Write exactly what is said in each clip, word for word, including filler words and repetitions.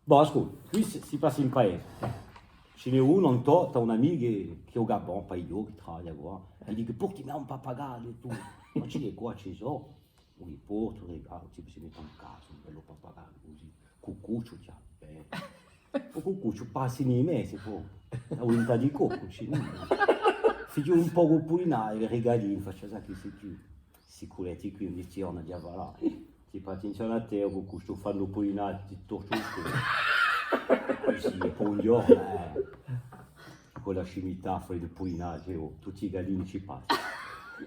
Bon, ascolta, quì si, si passa in paese. Ci n'hè unu, Antò, t'hà un amicu chì, chì hè à u Gabon, pà i ghjochi, chì travaglia quà. È dice: «Portami un pappagallu, tù.» «Ma ci hè quà, ci sò.» U li porta, u rigalu, u tipu si mette in casa, un bellu pappagallu cusì. Cuccucciu, chjama. Bè. U cuccucciu passa in i mesi, po. A vulintà di coccu, ci n'hè. Fighjula un pocu u pulinariu, i rigalini, face: «Sà chì sì tù? Sti culetti quì, ùn ti torna à falà. Ti fà attenzione à tè, o cuccucciu, fannu u pulinariu, ti torciu u cù.» Cusì, po un ghjornu, eh, cù a scimità, fà u pulinariu, oh, tutti i galini ci passanu.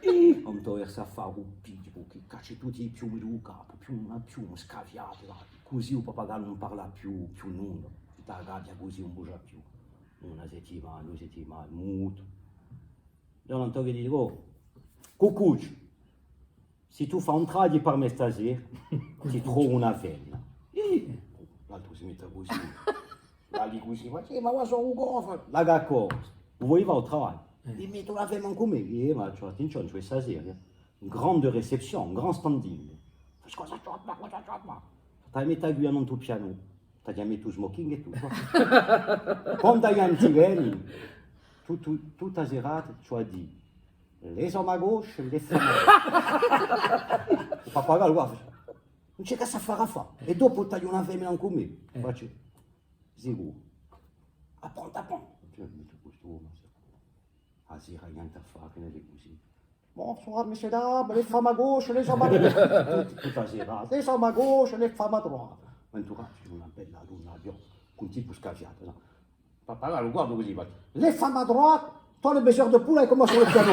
È Antò versu à fà u pigliu, chì caccia tutti i piumi di u capu, piumu à piumu, scafiatu, là. Cusì u pappagallu ùn parla più, più nunda. Tutta a gabbia cusì ùn bugia più. Una settimana, dui settimane, mutu. Allora Antò chì dice: «Oh, cuccucciu, sì tù fai un travagliu per mè stasera, ti trovu una femina.» Ih! L'altru si mette cusì. Là lì cusì, ma sì, ma quà sò u cofanu. Là chì cosa? U voli fà u travagliu? Eh. Ti mettu una femina incù mè. Eh, ma ci hè, attenzione, ci hè stasera, eh. Grande réception, grand standing. Face: «Cosa ci hè, ma cosa ci hè, ma?» T'hà da mette quì annantu à u pianu. T'hà da mette u smoking è tuttu. Quandu a ghjente veni, tutta, tutta a serata, ci hè à dì: «Les hommes à gauche, les femmes à droite.» U pappagallu guarda, ùn ci hè chè st'affare à fà. È dopu t'aghju una femina incù mè. Eh. Face: «Sicuru.» «Appuntu, appuntu.» Cioè, mettu questu omu, a sera, ghjente à fà, chì n'hè cusì. «Bonsoir, messieurs, dames, les femmes à gauche, les hommes à droite.» Tutta, tutta a serata: «Les hommes à gauche, les femmes à droite.» Ma intantu ci hè una bella donna, cù un tipu scafiatu, nò? Pappagallu guarda cusì, face: «Les femmes à droite, toi le baiseur de poule, avec moi sur le piano.»